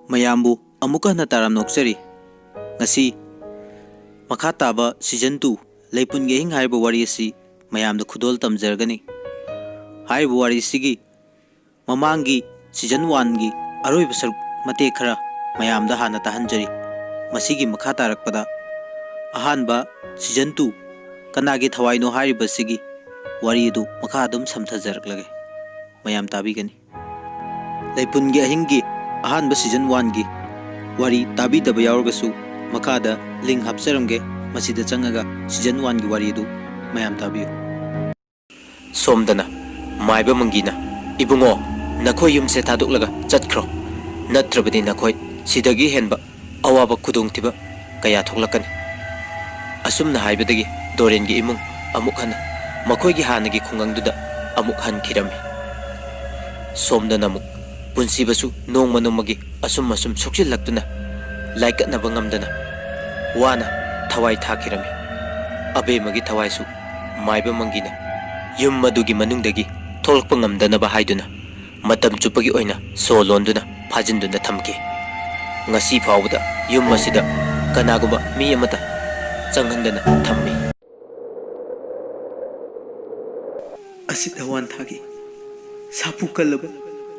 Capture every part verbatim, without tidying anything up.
ꯃꯌꯥꯝꯕꯨ ꯑꯃꯨꯛꯀ ꯍꯟꯅ ꯇꯥꯔꯝꯅ ꯑꯣꯛꯆꯔꯤ꯫ ꯉꯁꯤ ꯃꯈꯥ ꯇꯥꯕ season two, ꯂꯩꯄꯨꯟꯒꯤ ꯑꯍꯤꯡ ꯍꯥꯏꯔꯤꯕ ꯋꯥꯔꯤ ꯑꯁꯤ ꯃꯌꯥꯝꯗ ꯈꯨꯗꯣꯜ ꯇꯝꯖꯔꯒꯅꯤ꯫ ꯍꯥꯏꯔꯤꯕ ꯋꯥꯔꯤꯁꯤꯒꯤ ꯃꯃꯥꯡꯒꯤ season one ꯒꯤ ꯑꯔꯣꯏꯕ ꯁꯔꯨꯛ ꯃꯇꯦꯛ ꯈꯔ ꯃꯌꯥꯝꯗ ꯍꯥꯟꯅ ꯇꯥꯍꯟꯖꯔꯤ꯫ ꯃꯁꯤꯒꯤ ꯃꯈꯥ ꯇꯥꯔꯛꯄꯗ ꯑꯍꯥꯟꯕ season two, ꯀꯅꯥꯒꯤ ꯊꯋꯥꯏꯅꯣ ꯍꯥꯏꯔꯤꯕꯁꯤꯒꯤ ꯋꯥꯔꯤ ꯑꯗꯨ ꯃꯈꯥ ꯑꯗꯨꯝ ꯁꯝꯊꯖꯔꯛꯂꯒꯦ꯫ ꯃꯌꯥꯝ ꯇꯥꯕꯤꯒꯅꯤ꯫ ꯂꯩꯄꯨꯟꯒꯤ ꯑꯍꯤꯡꯒꯤ ꯑꯍꯥꯟꯕ season one ꯒꯤ ꯋꯥꯔꯤ ꯇꯥꯕꯤꯗꯕ ꯌꯥꯎꯔꯒꯁꯨ, ꯃꯈꯥꯗ link ꯍꯥꯞꯆꯔꯝꯒꯦ, ꯃꯁꯤꯗ ꯆꯪꯉꯒ season one ꯒꯤ ꯋꯥꯔꯤ ꯑꯗꯨ ꯃꯌꯥꯝ ꯇꯥꯕꯤꯌꯨ꯫ ꯁꯣꯝꯗꯅ ꯃꯥꯏꯕ ꯃꯪꯒꯤꯅ, "ꯏꯕꯨꯡꯉꯣ, ꯅꯈꯣꯏ ꯌꯨꯝꯁꯦ ꯊꯥꯗꯣꯛꯂꯒ ꯆꯠꯈ꯭ꯔꯣ, ꯅꯠꯇ꯭ꯔꯕꯗꯤ ꯅꯈꯣꯏ ꯁꯤꯗꯒꯤ ꯍꯦꯟꯕ ꯑꯋꯥꯕ ꯈꯨꯗꯣꯡꯊꯤꯕ ꯀꯌꯥ ꯊꯣꯛꯂꯛꯀꯅꯤ꯫" ꯑꯁꯨꯝꯅ ꯍꯥꯏꯕꯗꯒꯤ ꯗꯣꯔꯦꯟꯒꯤ ꯏꯃꯨꯡ ꯑꯃꯨꯛ ꯍꯟꯅ ꯃꯈꯣꯏꯒꯤ ꯍꯥꯟꯅꯒꯤ ꯈꯨꯡꯒꯪꯗꯨꯗ ꯑꯃꯨꯛ ꯍꯟꯈꯤꯔꯝꯃꯤ꯫ ꯁꯣꯝꯗꯅ ꯑꯃꯨꯛ ꯄꯨꯟꯁꯤꯕꯁꯨ ꯅꯣꯡꯃ ꯅꯣꯡꯃꯒꯤ ꯑꯁꯨꯝ ꯑꯁꯨꯝ ꯁꯣꯛꯆꯤꯜꯂꯛꯇꯨꯅ ꯂꯥꯏꯀꯠꯅꯕ ꯉꯝꯗꯅ ꯋꯥꯅ ꯊꯋꯥꯏ ꯊꯥꯈꯤꯔꯝꯃꯤ꯫ ꯑꯕꯦꯝꯃꯒꯤ ꯊꯋꯥꯏꯁꯨ ꯃꯥꯏꯕ ꯃꯪꯒꯤꯅ ꯌꯨꯝ ꯑꯗꯨꯒꯤ ꯃꯅꯨꯡꯗꯒꯤ ꯊꯣꯛꯂꯛꯄ ꯉꯝꯗꯅꯕ ꯍꯥꯏꯗꯨꯅ ꯃꯇꯝ ꯆꯨꯞꯄꯒꯤ ꯑꯣꯏꯅ ꯁꯣ ꯂꯣꯟꯗꯨꯅ ꯐꯥꯖꯤꯟꯗꯨꯅ ꯊꯝꯈꯤ꯫ ꯉꯁꯤ ꯐꯥꯎꯕꯗ ꯌꯨꯝ ꯑꯁꯤꯗ ꯀꯅꯥꯒꯨꯝꯕ ꯃꯤ ꯑꯃꯠꯇ ꯆꯪꯍꯟꯗꯅ ꯊꯝꯃꯤ꯫ ꯑꯁꯤꯠ ꯑꯋꯥꯟ ꯊꯥꯒꯤ ꯁꯥꯐꯨ ꯀꯜꯂꯕ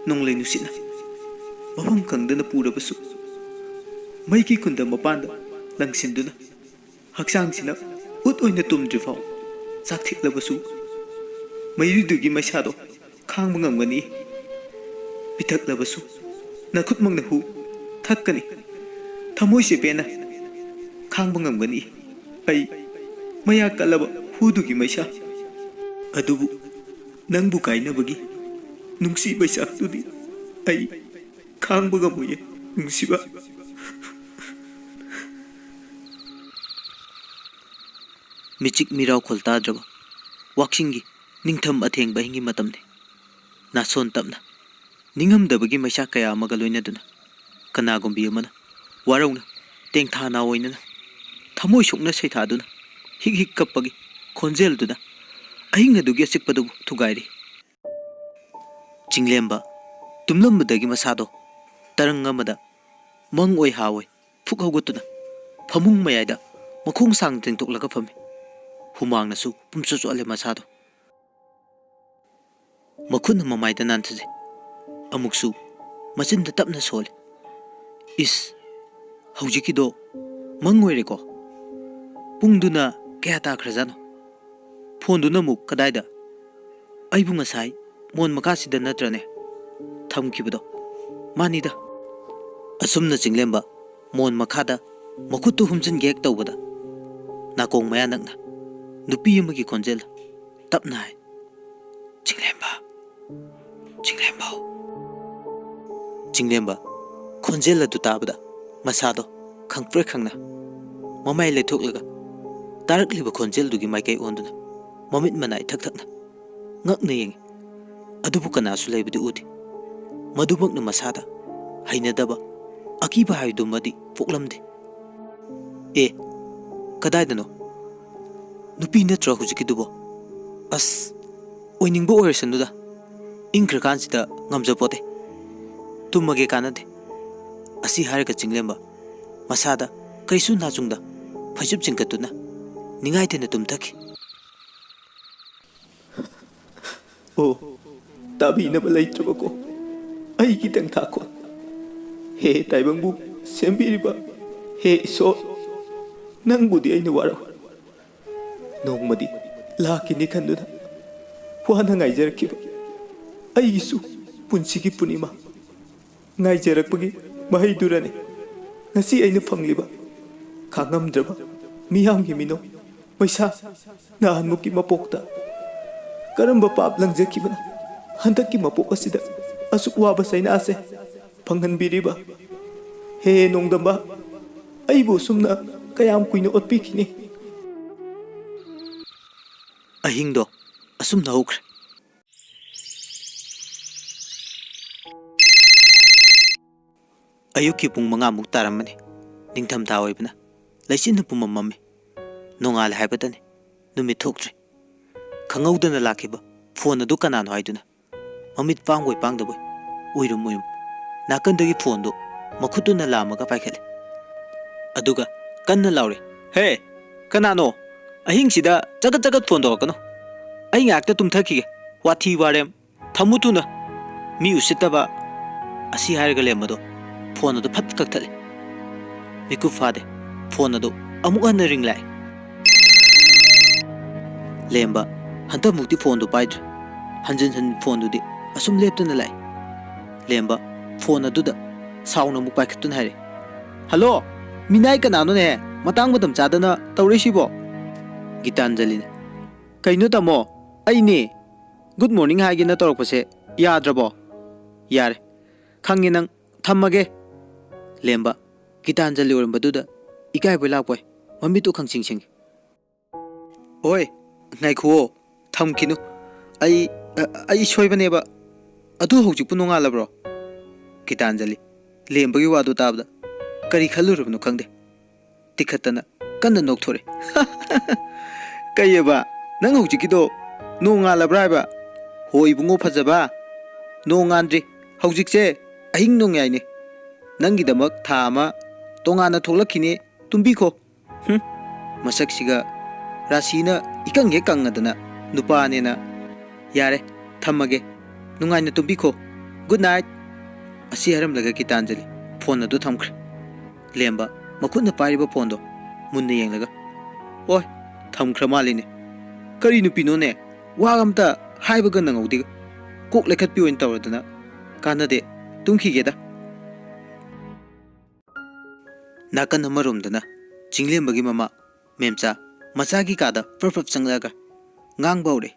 ꯅꯣꯡꯂꯩ ꯅꯨꯡꯁꯤꯠꯅ ꯃꯐꯝ ꯈꯪꯗꯅ ꯄꯨꯔꯕꯁꯨ, ꯃꯩꯒꯤ ꯀꯨꯟꯗ ꯃꯄꯥꯟꯗ ꯂꯪꯁꯤꯟꯗꯨꯅ ꯍꯛꯆꯥꯡꯁꯤꯅ ꯎꯠ ꯑꯣꯏꯅ ꯇꯨꯝꯗ꯭ꯔꯤꯐꯥꯎ ꯆꯥꯛꯊꯤꯛꯂꯕꯁꯨ, ꯃꯩꯔꯨꯗꯨꯒꯤ ꯃꯩꯁꯥꯗꯣ ꯈꯥꯡꯕ ꯉꯝꯒꯅꯤ꯫ ꯄꯤꯊꯛꯂꯕꯁꯨ ꯅꯈꯨꯠꯃꯛꯅ ꯍꯨ ꯊꯛꯀꯅꯤ꯫ ꯊꯃꯣꯏꯁꯦ ꯄꯦꯟꯅ ꯈꯥꯡꯕ ꯉꯝꯒꯅꯤ꯫ ꯑꯩ ꯃꯌꯥ ꯀꯜꯂꯕ ꯍꯨꯗꯨꯒꯤ ꯃꯩꯁꯥ꯫ ꯑꯗꯨꯕꯨ ꯅꯪꯕꯨ ꯀꯥꯏꯅꯕꯒꯤ ꯅꯨꯡꯁꯤ ꯃꯩꯁꯥꯛꯇꯨꯗꯤ ꯑꯩ ꯈꯥꯡꯕ ꯉꯝꯃꯣꯏꯌꯦ, ꯅꯨꯡꯁꯤꯕ꯫ ꯃꯤꯆꯤꯛ ꯃꯤꯔꯥꯎ ꯈꯣꯜ ꯇꯥꯗ꯭ꯔꯕ ꯋꯥꯛꯆꯤꯡꯒꯤ ꯅꯤꯡꯊꯝ ꯑꯊꯦꯡꯕ ꯑꯍꯤꯡꯒꯤ ꯃꯇꯝꯅꯤ꯫ ꯅꯥꯁꯣꯟ ꯇꯞꯅ ꯅꯤꯡꯉꯝꯗꯕꯒꯤ ꯃꯩꯁꯥ ꯀꯌꯥ ꯑꯃꯒ ꯂꯣꯏꯅꯗꯨꯅ ꯀꯅꯥꯒꯨꯝꯕꯤ ꯑꯃꯅ ꯋꯥꯔꯧꯅ ꯇꯦꯡꯊꯥ ꯅꯥꯑꯣꯏꯅꯅ ꯊꯃꯣꯏ ꯁꯣꯛꯅ ꯁꯩꯊꯥꯗꯨꯅ ꯍꯤꯛ ꯍꯤꯛ ꯀꯞꯄꯒꯤ ꯈꯣꯟꯖꯦꯜꯗꯨꯅ ꯑꯍꯤꯡ ꯑꯗꯨꯒꯤ ꯑꯆꯤꯛꯄꯗꯨꯕꯨ ꯊꯨꯒꯥꯏꯔꯤ꯫ ꯆꯤꯡꯂꯦꯝꯕ ꯇꯨꯝꯂꯝꯕꯗꯒꯤ ꯃꯁꯥꯗꯣ ꯇꯔꯪ ꯑꯃꯗ ꯃꯪ ꯑꯣꯏ ꯍꯥ ꯑꯣꯏ ꯐꯨꯛ ꯍꯧꯒꯠꯇꯨꯅ ꯐꯃꯨꯡ ꯃꯌꯥꯏꯗ ꯃꯈꯣꯡ ꯁꯥꯡꯅ ꯇꯤꯡꯊꯣꯛꯂꯒ ꯐꯝꯃꯤ꯫ ꯍꯨꯃꯥꯡꯅꯁꯨ ꯄꯨꯝꯆꯣꯠ ꯆꯣꯠꯍꯜꯂꯦ ꯃꯁꯥꯗꯣ꯫ ꯃꯈꯨꯠꯅ ꯃꯃꯥꯏꯗ ꯅꯥꯟꯊꯖꯩ꯫ ꯑꯃꯨꯛꯁꯨ ꯃꯆꯤꯟꯗ ꯇꯞꯅ ꯁꯣꯜꯂꯤ꯫ "ꯏꯁ, ꯍꯧꯖꯤꯛꯀꯤꯗꯣ ꯃꯪ ꯑꯣꯏꯔꯦꯀꯣ? ꯄꯨꯡꯗꯨꯅ ꯀꯌꯥ ꯇꯥꯈ꯭ꯔꯖꯥꯠꯅꯣ? ꯐꯣꯟꯗꯨꯅ ꯑꯃꯨꯛ ꯀꯗꯥꯏꯗ? ꯑꯩꯕꯨ ꯉꯁꯥꯏ ꯃꯣꯟ ꯃꯈꯥꯁꯤꯗ ꯅꯠꯇ꯭ꯔꯅꯦ ꯊꯝꯈꯤꯕꯗꯣ? ꯃꯥꯅꯤꯗ!" ꯑꯁꯨꯝꯅ ꯆꯤꯡꯂꯦꯝꯕ ꯃꯣꯟ ꯃꯈꯥꯗ ꯃꯈꯨꯠꯇꯨ ꯍꯨꯝꯖꯤꯟꯒꯦ ꯍꯦꯛ ꯇꯧꯕꯗ, ꯅꯥꯀꯣꯡ ꯃꯌꯥ ꯅꯛꯅ ꯅꯨꯄꯤ ꯑꯃꯒꯤ ꯈꯣꯟꯖꯦꯜ ꯇꯞꯅ ꯍꯥꯏ, "ꯆꯤꯡꯂꯦꯝꯕ, ꯆꯤꯡꯂꯦꯝꯕꯧ!" ꯆꯤꯡꯂꯦꯝꯕ ꯈꯣꯟꯖꯦꯜ ꯑꯗꯨ ꯇꯥꯕꯗ ꯃꯁꯥꯗꯣ ꯈꯪꯄ꯭ꯔꯦꯛ ꯈꯪꯅ ꯃꯃꯥꯏ ꯂꯩꯊꯣꯛꯂꯒ ꯇꯥꯔꯛꯂꯤꯕ ꯈꯣꯟꯖꯦꯜꯗꯨꯒꯤ ꯃꯥꯏꯀꯩ ꯑꯣꯟꯗꯨꯅ ꯃꯃꯤꯠ ꯃꯅꯥ ꯏꯊꯛ ꯊꯛꯅ ꯉꯛꯅ ꯌꯦꯡꯉꯤ꯫ ꯑꯗꯨꯕꯨ ꯀꯅꯥꯁꯨ ꯂꯩꯕꯗꯤ ꯎꯗꯦ꯫ ꯃꯗꯨꯃꯛꯅ ꯃꯁꯥꯗ ꯍꯩꯅꯗꯕ, ꯑꯀꯤꯕ ꯍꯥꯏꯕꯗꯨꯃꯗꯤ ꯄꯣꯛꯂꯝꯗꯦ꯫ "ꯑꯦ, ꯀꯗꯥꯏꯗꯅꯣ? ꯅꯨꯄꯤ ꯅꯠꯇ꯭ꯔꯣ ꯍꯧꯖꯤꯛꯀꯤꯗꯨꯕꯣ? ꯑꯁ, ꯑꯣꯏꯅꯤꯡꯕ ꯑꯣꯏꯔꯁꯅꯨꯗ, ꯏꯪꯈ꯭ꯔꯀꯥꯟꯁꯤꯗ ꯉꯝꯖꯄꯣꯠꯇꯦ꯫ ꯇꯨꯝꯃꯒꯦ ꯀꯥꯟꯅꯗꯦ꯫" ꯑꯁꯤ ꯍꯥꯏꯔꯒ ꯆꯤꯡꯂꯦꯝꯕ ꯃꯁꯥꯗ ꯀꯩꯁꯨ ꯅꯥꯆꯨꯡꯗ ꯐꯩꯖꯨꯞ ꯆꯤꯡꯈꯠꯇꯨꯅ ꯅꯤꯡꯉꯥꯏꯇꯅ ꯇꯨꯝꯊꯈꯤ꯫ ꯑꯣ, ꯇꯥꯕꯤꯅꯕ ꯂꯩꯇ꯭ꯔꯕꯀꯣ? ꯑꯩꯒꯤꯗꯪ ꯊꯥꯈꯣ꯫ ꯍꯦ ꯇꯥꯏꯕꯪꯕꯨ ꯁꯦꯝꯕꯤꯔꯤꯕ ꯍꯦ ꯏꯁꯣꯔ, ꯅꯪꯕꯨꯗꯤ ꯑꯩꯅ ꯋꯥꯔꯧ꯫ ꯅꯣꯡꯃꯗꯤ ꯂꯥꯛꯈꯤꯅꯤ ꯈꯟꯗꯨꯅ ꯋꯥꯅ ꯉꯥꯏꯖꯔꯛꯈꯤꯕ ꯑꯩꯒꯤꯁꯨ ꯄꯨꯟꯁꯤꯒꯤ ꯄꯨꯔꯅꯤꯃꯥ ꯉꯥꯏꯖꯔꯛꯄꯒꯤ ꯃꯍꯩꯗꯨꯔꯅꯤ ꯉꯁꯤ ꯑꯩꯅ ꯐꯪꯂꯤꯕ ꯈꯥꯡꯉꯝꯗ꯭ꯔꯕ ꯃꯤꯌꯥꯝꯒꯤ ꯃꯤꯅꯣꯛ ꯃꯩꯁꯥ꯫ ꯅꯍꯥꯟꯃꯨꯛꯀꯤ ꯃꯄꯣꯛꯇ ꯀꯔꯝꯕ ꯄꯥꯞ ꯂꯪꯖꯈꯤꯕꯅ ꯍꯟꯗꯛꯀꯤ ꯃꯄꯣꯛ ꯑꯁꯤꯗ ꯑꯁꯨꯛ ꯋꯥꯕ ꯆꯩꯅꯥꯁꯦ ꯐꯪꯍꯟꯕꯤꯔꯤꯕ? ꯍꯦ ꯅꯣꯡꯗꯝꯕ, ꯑꯩꯕꯨ ꯑꯁꯨꯝꯅ ꯀꯌꯥꯝ ꯀꯨꯏꯅ ꯑꯣꯠꯄꯤꯈꯤꯅꯤ? ꯑꯍꯤꯡꯗꯣ ꯑꯁꯨꯝꯅ ꯍꯧꯈ꯭ꯔꯦ꯫ ꯑꯌꯨꯛꯀꯤ ꯄꯨꯡ ꯃꯉꯥꯃꯨꯛ ꯇꯥꯔꯝꯃꯅꯤ꯫ ꯅꯤꯡꯊꯝꯊꯥ ꯑꯣꯏꯕꯅ ꯂꯩꯆꯤꯟꯅ ꯄꯨꯝꯃꯝ ꯃꯝꯃꯤ꯫ ꯅꯣꯡꯉꯥꯜꯂꯦ ꯍꯥꯏꯕꯇꯅꯤ, ꯅꯨꯃꯤꯠ ꯊꯣꯛꯇ꯭ꯔꯤ꯫ ꯈꯪꯍꯧꯗꯅ ꯂꯥꯛꯈꯤꯕ ꯐꯣꯟ ꯑꯗꯨ ꯀꯅꯥꯅꯣ ꯍꯥꯏꯗꯨꯅ ꯃꯃꯤꯠ ꯄꯥꯡꯕꯣꯏ ꯄꯥꯡꯗꯕꯣꯏ ꯎꯏꯔꯨꯝ ꯎꯏꯔꯨꯝ ꯅꯥꯀꯟꯗꯒꯤ ꯐꯣꯟꯗꯨ ꯃꯈꯨꯠꯇꯨꯅ ꯂꯥꯝꯃꯒ ꯄꯥꯏꯈꯠꯂꯦ꯫ ꯑꯗꯨꯒ ꯀꯟꯅ ꯂꯥꯎꯔꯦ, "ꯍꯦ, ꯀꯅꯥꯅꯣ? ꯑꯍꯤꯡꯁꯤꯗ ꯆꯒꯠ ꯆꯒꯠ ꯐꯣꯟ ꯇꯧꯔꯛꯀꯅꯨ꯫ ꯑꯩ ꯉꯥꯏꯍꯥꯛꯇ ꯇꯨꯝꯊꯈꯤꯒꯦ꯫ ꯋꯥꯊꯤ ꯋꯥꯔꯦꯝ꯫ ꯊꯝꯃꯨ ꯊꯨꯅ꯫ ꯃꯤ ꯎꯁꯤꯠꯇꯕ"꯫ ꯑꯁꯤ ꯍꯥꯏꯔꯒ ꯂꯦꯝꯕꯗꯣ ꯐꯣꯟ ꯑꯗꯨ ꯐꯠ ꯀꯛꯊꯠꯂꯦ꯫ ꯃꯤꯀꯨꯞ ꯐꯥꯗꯦ, ꯐꯣꯟ ꯑꯗꯨ ꯑꯃꯨꯛ ꯍꯟꯅ ꯔꯤꯡ ꯂꯥꯛꯑꯦ꯫ ꯂꯦꯝꯕ ꯍꯟꯗꯛꯃꯨꯛꯇꯤ ꯐꯣꯟꯗꯨ ꯄꯥꯏꯗ꯭ꯔꯦ꯫ ꯍꯟꯖꯤꯟ ꯍꯟꯖꯤꯟ ꯐꯣꯟꯗꯨꯗꯤ ꯑꯁꯨꯝ ꯂꯦꯞꯇꯅ ꯂꯥꯛꯑꯦ꯫ ꯂꯦꯝꯕ ꯐꯣꯟ ꯑꯗꯨꯗ ꯁꯥꯎꯅ ꯑꯃꯨꯛ ꯄꯥꯏꯈꯠꯇꯨꯅ ꯍꯥꯏꯔꯦ, "ꯍꯜꯂꯣ, ꯃꯤꯅꯥꯏ ꯀꯅꯥꯅꯣꯅꯦ? ꯃꯇꯥꯡ ꯃꯇꯝ ꯆꯥꯗꯅ ꯇꯧꯔꯛꯏꯁꯤꯕꯣ?" ꯒꯤꯇꯥꯟꯖꯂꯤꯅ, "ꯀꯩꯅꯣ ꯇꯥꯃꯣ, ꯑꯩꯅꯦ꯫ ꯒꯨꯗ ꯃꯣꯔꯅꯤꯡ ꯍꯥꯏꯒꯦꯅ ꯇꯧꯔꯛꯄꯁꯦ ꯌꯥꯗ꯭ꯔꯕꯣ? ꯌꯥꯔꯦ, ꯈꯪꯉꯦ ꯅꯪ, ꯊꯝꯃꯒꯦ"꯫ ꯂꯦꯝꯕ ꯒꯤꯇꯥꯟꯖꯂꯤ ꯑꯣꯏꯔꯝꯕꯗꯨꯗ ꯏꯀꯥꯏꯕꯣꯏ ꯂꯥꯛꯄꯣꯏ ꯃꯃꯤꯠꯇꯨ ꯈꯪꯁꯤꯡ ꯁꯤꯡꯉꯤ꯫ "ꯍꯣꯏ, ꯉꯥꯏꯈꯨꯑꯣ, ꯊꯝꯈꯤꯅꯨ꯫ ꯑꯩ, ꯑ-, ꯑꯩ ꯁꯣꯏꯕꯅꯦꯕ꯫ ꯑꯗꯨ ꯍꯧꯖꯤꯛꯄꯨ ꯅꯣꯡꯉꯥꯜꯂꯕ꯭ꯔꯣ?" ꯒꯤꯇꯥꯟꯖꯂꯤ ꯂꯦꯝꯕꯒꯤ ꯋꯥꯗꯨ ꯇꯥꯕꯗ ꯀꯔꯤ ꯈꯜꯂꯨꯔꯕꯅꯣ ꯈꯪꯗꯦ꯫ ꯇꯤꯈꯠꯇꯅ ꯀꯟꯅ ꯅꯣꯛꯊꯣꯔꯛꯑꯦ꯫ "ꯀꯩꯑꯕ? ꯅꯪ ꯍꯧꯖꯤꯛꯀꯤꯗꯣ ꯅꯣꯡꯉꯥꯜꯂꯕ꯭ꯔꯥ ꯍꯥꯏꯕ?" "ꯍꯣꯏ ꯏꯕꯨꯡꯉꯣ ꯐꯖꯕ, ꯅꯣꯡꯉꯥꯟꯗ꯭ꯔꯤ꯫ ꯍꯧꯖꯤꯛꯁꯦ ꯑꯍꯤꯡ ꯅꯣꯡꯌꯥꯏꯅꯦ꯫ ꯅꯪꯒꯤꯗꯃꯛ ꯊꯥ ꯑꯃ ꯇꯣꯉꯥꯟꯅ ꯊꯣꯛꯂꯛꯈꯤꯅꯦ, ꯇꯨꯝꯕꯤꯈꯣ"꯫ ꯍꯨꯝ, ꯃꯁꯛꯁꯤꯒ ꯔꯥꯁꯤꯅ ꯏꯀꯪ ꯍꯦꯛ ꯀꯪꯉꯗꯅ ꯅꯨꯄꯥꯅꯦꯅ꯫ "ꯌꯥꯔꯦ, ꯊꯝꯃꯒꯦ꯫ ꯅꯨꯡꯉꯥꯏꯅ ꯇꯨꯝꯕꯤꯈꯣ꯫ Good night". ꯑꯁꯤ ꯍꯥꯏꯔꯝꯂꯒ ꯒꯤꯇꯥꯟꯖꯂꯤ ꯐꯣꯟ ꯑꯗꯨ ꯊꯝꯈ꯭ꯔꯦ꯫ ꯂꯦꯝꯕ ꯃꯈꯨꯠꯅ ꯄꯥꯏꯔꯤꯕ ꯐꯣꯟꯗꯣ ꯃꯨꯟꯅ ꯌꯦꯡꯂꯒ, "ꯑꯣꯏ, ꯊꯝꯈ꯭ꯔ ꯃꯥꯜꯂꯤꯅꯦ꯫ ꯀꯔꯤ ꯅꯨꯄꯤꯅꯣꯅꯦ? ꯋꯥ ꯑꯝꯇ ꯍꯥꯏꯕꯒ ꯅꯪꯍꯧꯗꯦ꯫ ꯀꯣꯛ ꯂꯩꯈꯠꯄꯤ ꯑꯣꯏꯅ ꯇꯧꯔꯗꯅ꯫ ꯀꯥꯟꯅꯗꯦ, ꯇꯨꯝꯈꯤꯒꯦꯗ"꯫ ꯅꯥꯀꯟ ꯑꯃꯔꯣꯝꯗꯅ ꯆꯤꯡꯂꯦꯝꯕꯒꯤ ꯃꯃꯥ ꯃꯦꯝꯆꯥ ꯃꯆꯥꯒꯤ ꯀꯥꯗ ꯄ꯭ꯔꯞ ꯄ꯭ꯔꯞ ꯆꯪꯂꯛꯑꯒ ꯉꯥꯡꯕ ꯍꯧꯔꯦ꯫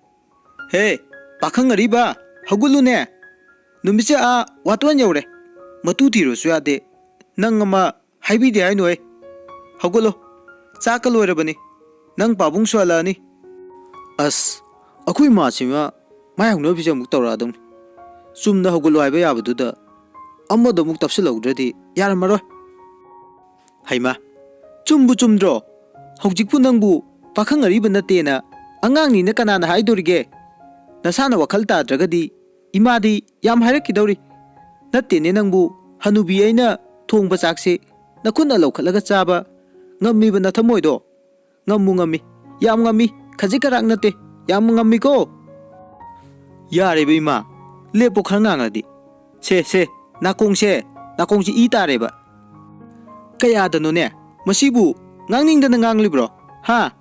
"ꯍꯦ, ꯄꯥꯈꯪ ꯑꯔꯤꯕ, ꯍꯧꯒꯠꯂꯨꯅꯦ꯫ ꯅꯨꯃꯤꯠꯁꯦ ꯑꯥ ꯋꯥꯇꯣꯟ ꯌꯧꯔꯦ꯫ ꯃꯇꯨ ꯊꯤꯔꯨꯁꯨ ꯌꯥꯗꯦ꯫ ꯅꯪ ꯑꯃ ꯍꯥꯏꯕꯤꯗꯦ ꯍꯥꯏꯅꯣꯍꯦ꯫ ꯍꯧꯒꯠꯂꯣ꯫ ꯆꯥꯛꯀ ꯂꯣꯏꯔꯕꯅꯤ꯫ ꯅꯪ ꯄꯥꯕꯨꯡꯁꯨ ꯍꯜꯂꯛꯑꯅꯤ"꯫ ꯑꯁ, ꯑꯩꯈꯣꯏ ꯃꯥꯁꯤꯃ ꯃꯥꯏ ꯍꯧꯅꯕꯤꯁꯦ ꯑꯃꯨꯛ ꯇꯧꯔꯛꯑꯗꯧꯅꯤ꯫ ꯆꯨꯝꯅ ꯍꯧꯒꯠꯂꯣ ꯍꯥꯏꯕ ꯌꯥꯕꯗꯨꯗ ꯑꯃꯗ ꯑꯃꯨꯛ ꯇꯞꯁꯤꯜꯍꯧꯗ꯭ꯔꯗꯤ ꯌꯥꯔꯝꯃꯔꯣꯏ꯫ ꯍꯩꯃꯥ, ꯆꯨꯝꯕꯨ ꯆꯨꯝꯗ꯭ꯔꯣ? ꯍꯧꯖꯤꯛꯄꯨ ꯅꯪꯕꯨ ꯄꯥꯈꯪ ꯑꯔꯤꯕ ꯅꯠꯇꯦꯅ ꯑꯉꯥꯡꯅꯤꯅ ꯀꯅꯥꯅ ꯍꯥꯏꯗꯣꯔꯤꯒꯦ? ꯅꯁꯥꯅ ꯋꯥꯈꯜ ꯇꯥꯗ꯭ꯔꯒꯗꯤ ꯏꯃꯥꯗꯤ ꯌꯥꯝ ꯍꯥꯏꯔꯛꯈꯤꯗꯧꯔꯤ꯫ ꯅꯠꯇꯦꯅꯦ ꯅꯪꯕꯨ, ꯍꯅꯨꯕꯤ ꯑꯩꯅ ꯊꯣꯡꯕ ꯆꯥꯛꯁꯤ ꯅꯈꯨꯠꯅ ꯂꯧꯈꯠꯂꯒ ꯆꯥꯕ ꯉꯝꯃꯤꯕ ꯅꯊꯃꯣꯏꯗꯣ? ꯉꯝꯃꯨ ꯉꯝꯃꯤ, ꯌꯥꯝ ꯉꯝꯃꯤ, ꯈꯖꯤꯛ ꯈꯔꯥꯛ ꯅꯠꯇꯦ, ꯌꯥꯝ ꯉꯝꯃꯤꯀꯣ꯫ ꯌꯥꯔꯦꯕ ꯏꯃꯥ, ꯂꯦꯞꯄꯣ ꯈꯔ ꯉꯥꯡꯉꯗꯤ꯫ ꯁꯦ ꯁꯦ, ꯅꯥꯀꯣꯡꯁꯦ, ꯅꯥꯀꯣꯡꯁꯤ ꯏ ꯇꯥꯔꯦꯕ꯫ ꯀꯌꯥꯗꯅꯣꯅꯦ ꯃꯁꯤꯕꯨ ꯉꯥꯡꯅꯤꯡꯗꯅ ꯉꯥꯡꯂꯤꯕ꯭ꯔꯣ? ꯍꯥ?